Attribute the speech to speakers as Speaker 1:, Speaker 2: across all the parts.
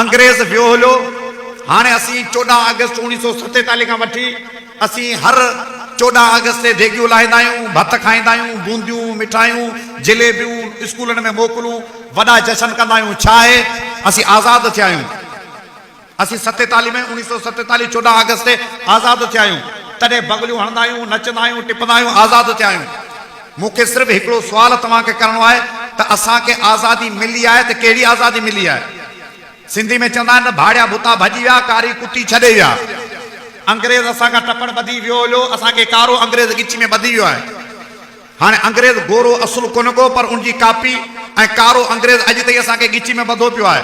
Speaker 1: انگريز ويو هليو، هاڻي اسين 14 آگسٽ 1947 کان وٺي اسين هر 14 آگسٽ تي ديڳيون لاهيندا آهيون، ڀت کائيندا آهيون، بونديون، مٺايون، جليبيون، اسڪولن ۾ موڪلون، وڏا جشن ڪندا آهيون، ڇا آهي؟ اسين آزاد ٿيا آهيون. اسين 47 ۾ 1947 14 آگسٽ تي آزاد ٿيا آهيون، تڏهن بغليون هڻندا آهيون، نچندا آهيون، ٽپندا آهيون، آزاد ٿيا آهيون. مون کي صرف هڪڙو سوال توهان کي ڪرڻو آهي ته اسان کي آزادي ملي آهي ته ڪهڙي آزادي ملي آهي؟ سنڌي ۾ چوندا آهن ته ڀاڙيا ڀتا ڀڄي ويا، ڪاري ڪتي ڇڏي ويا. انگريز اسان کان ٽپڙ ٻڌي ويو هليو، اسان کي ڪارو انگريز ڳچي ۾ ٻڌي ويو آهي. هاڻي انگريز گورو اصل ڪونه ڪو پر ان جي ڪاپي ۽ ڪارو انگريز اڄ تائين اسان کي ڳچي ۾ ٻڌو پيو آهي.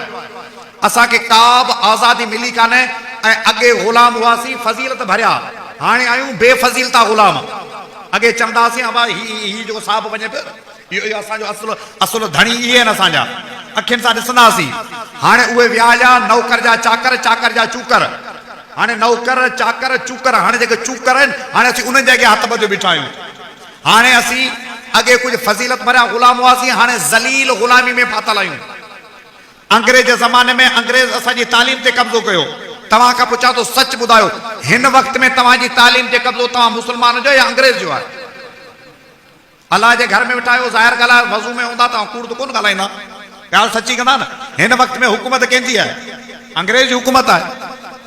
Speaker 1: اسان کي ڪا به آزادي ملي ڪانهي ۽ اڳي غلام هئاسين فضيلت ڀريا هاڻي آهيون بي فضيلتا غلام. اڳي چوندا هئاسين ابا هي هي جيڪو صاحب وڃي پيو نه اهو اهو اسان جو اصل اصل ڌڻي اهي آهن اسان جا اکين سان ڏسندا هئاسين هاڻي اهي ويا هليا نوڪر جا چاڪر چاڪر جا چوڪر هاڻي نوڪر چاڪر چوڪر هاڻي جيڪي چوڪر آهن هاڻي اسين انهن جي اڳيان هٿ ٻڌيو بيٺا آهيون. هاڻي اسين اڳي ڪجهه فضيلت ڀريا غلام هئاسين، هاڻي ذليل غلامي ۾ ڦاٿل آهيون. انگريز جي زماني ۾ انگريز اسان جي تعليم تي قبضو ڪيو. توهان کان پڇان ٿو سچ ٻڌايو، هن وقت ۾ توهان جي تعليم تي قبضو توهان مسلمانن جو آهي يا انگريز جو آهي؟ الله جي گهر ۾ ويٺا آهيو، ظاهر ڳالهه آهي وضو ۾ هوندا توهان ڪوڙ ته ڪونه ڳالهائيندا، ڳالهه سچي ڪندا نه. هن وقت ۾ حڪومت ڪنهن جي آهي؟ انگريز جي حڪومت آهي.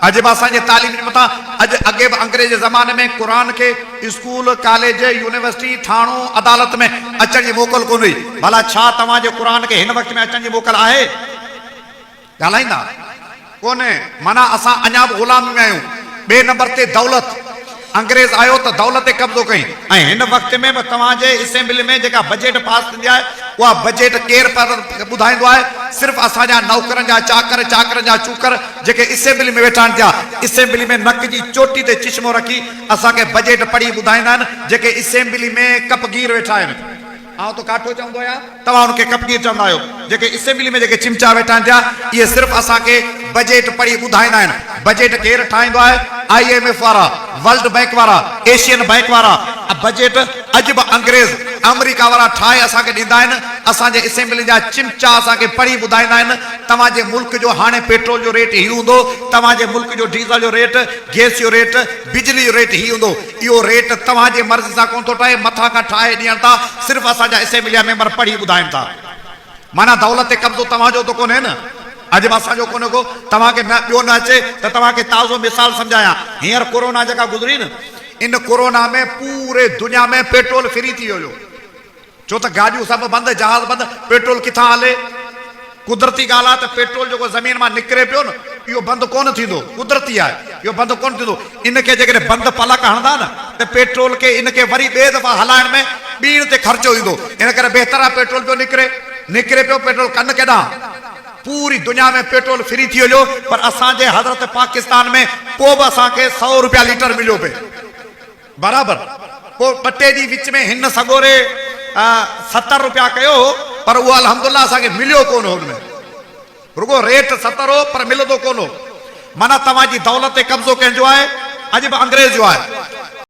Speaker 1: اڄ به اسان جي تعليم جي مٿان اڄ اڳي به انگريز جي زماني ۾ قرآن کي اسڪول، ڪاليج، يونيورسٽي، ٿاڻو، عدالت ۾ اچڻ جي موڪل ڪونه هئي. ڀلا ڇا توهان جي قرآن کي هن وقت ۾ اچڻ جي موڪل آهي؟ ڳالهائيندا ڪونهي. معنيٰ اسان اڃا به غلامي ۾ آهيون. ٻئي نمبر تي دولت. انگريز آيو ته دولت تي قبضو ڪيائين ۽ هن وقت ۾ به توهان جي اسيمبلي ۾ جيڪا بجيٽ پاس ٿيندي آهي اها بجيٽ ڪير ٻڌائيندو آهي؟ صرف اسان جا نوڪرن جا چاڪر، چاڪرن جا چوڪر جيڪي اسيمبلي ۾ ويٺا آهن ٿيا اسيمبلي ۾ نڪ جي چوٽي تي چشمو رکي اسان کي بجيٽ پڙهي ٻڌائيندا آهن جيڪي اسيمبلي ۾ ڪپگير ويٺا آهن. آئون ته ڪاٺو چوندو آهيان، توهان ان کي ڪپگير چوندا آهيو. جيڪي اسيمبلي ۾ جيڪي چمچا ويٺا آهن ٿيا، اهي صرف اسان کي بجيٽ پڙهي ٻڌائيندا آهن. بجيٽ ڪير ٺاهيندو آهي؟ I M F وارا، ورلڊ بئنڪ وارا، ايشين بئنڪ وارا. بجيٽ اڄ به انگريز، آمريڪا وارا ٺاهي اسان کي ڏيندا آهن. اسان جي اسيمبلين جا چمچا اسان کي پڙهي ٻڌائيندا آهن، توهان جي ملڪ جو هاڻي پيٽرول جو ريٽ هي هوندو، توهان جي ملڪ جو ڊيزل جو ريٽ، گئس جو ريٽ، بجلي جو ريٽ هي هوندو. اهو ريٽ توهان جي مرضي سان ڪونه ٿو ٺهي، مٿان کان ٺاهي ڏين ٿا، صرف اسان جا اسيمبلي جا ميمبر پڙهي ٻڌائين ٿا. معنيٰ دولت تي قبضو توهان جو ته ڪونهي نه؟ اڄ به اسان جو ڪونهي ڪو، توهان کي نه ٻيو نه اچي ته توهان کي تازو مثال سمجهايان، هينئر ڪورونا جيڪا گذري نه، ان ڪورونا ۾ پوري دنيا ۾ پيٽرول فري ٿي ويو هيو. ڇو ته گاڏيون سڀ بند، جهاز بند، پيٽرول ڪٿان هلي؟ قدرتي ڳالهه آهي ته پيٽرول جيڪو زمين مان نڪري پيو نه اهو بند ڪونه ٿيندو، قدرتي آهي اهو بند ڪونه ٿيندو، ان کي جيڪڏهن بند پلڪ هڻندا نه ته پيٽرول کي ان کي وري ٻئي دفعا هلائڻ ۾ ٻيڻ تي خرچو ايندو، ان ڪري بهتر آهي پيٽرول پيو نڪري، نڪري پيو پيٽرول ڪن ڪيڏانهن؟ پوري دنيا ۾ پيٽرول فري ٿي هليو پر اسان جي حضرت پاڪستان ۾ پوء به اسان کي سئو روپيا ليٽر مليو پئي. برابر پوء ٻه ٽي ڏينهن وچ ۾ هن سڳوري 70 روپيا ڪيو هو پر اهو الحمدلله اسان کي مليو ڪونه هو ان ۾ رڳو ريٽ 70 هو پر ملندو ڪونه هو معنيٰ توهان جي دولت تي قبضو ڪنهن جو آهي اڄ به انگريز جو آهي.